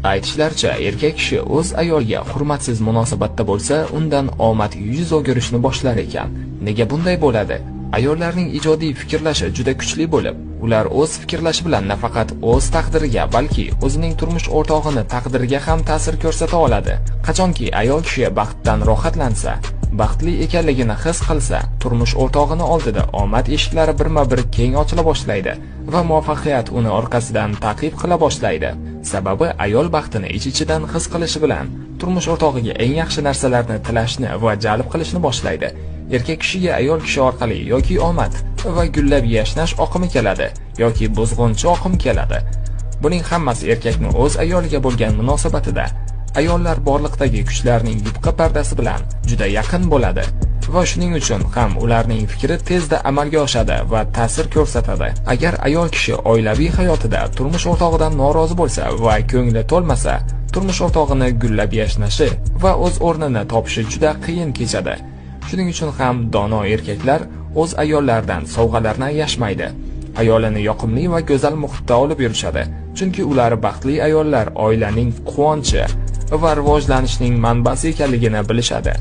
Aytishlaricha, erkak kishi o'z ayoliga hurmatsiz munosabatda bo'lsa, undan omad yuz o'girishni boshlar ekan. Nega bunday bo'ladi? Ayollarning ijodiy fikrlashi juda kuchli bo'lib, ular o'z fikrlashi bilan nafaqat o'z taqdiriga, balki o'zining turmush o'rtog'ini taqdiriga ham ta'sir ko'rsata oladi. Qachonki ayol kishi baxtdan rohatlansa, baxtli ekanligini his qilsa, turmush o'rtog'ini oldida omad eshiklari birma-bir keng ochila boshlaydi va muvaffaqiyat uni orqasidan ta'qib qila boshlaydi. Sababi ayol baxtini ich-ichidan his qilishi bilan turmush o'rtog'iga eng yaxshi narsalarni tilashni va jalb qilishni boshlaydi. Erkak kishiga ayol kishi orqali yoki omad va gullab yashnash oqimi keladi, yoki buzg'unchi oqim keladi. Buning hammasi erkakni o'z ayoliga bo'lgan munosabatida ayollar borliqdagi kuchlarning yupqa pardasi bilan juda yaqin bo'ladi va shuning uchun ham ularning fikri tezda amalga oshadi va ta'sir ko'rsatadi. Agar ayol kishi oilaviy hayotida turmush o'rtog'idan norozi bo'lsa va ko'ngli to'lmasa, turmush o'rtog'ini gullab yashnashi va o'z o'rnini topishi juda qiyin kechadi. Shuning uchun ham dono erkaklar o'z ayollaridan sovg'alarni ayashmaydi. Ayolini yoqimli va go'zal muhitda olib yurishadi. Chunki ular baxtli ayollar oilaning quvonchi va rivojlanishning manbasi ekanligini bilishadi.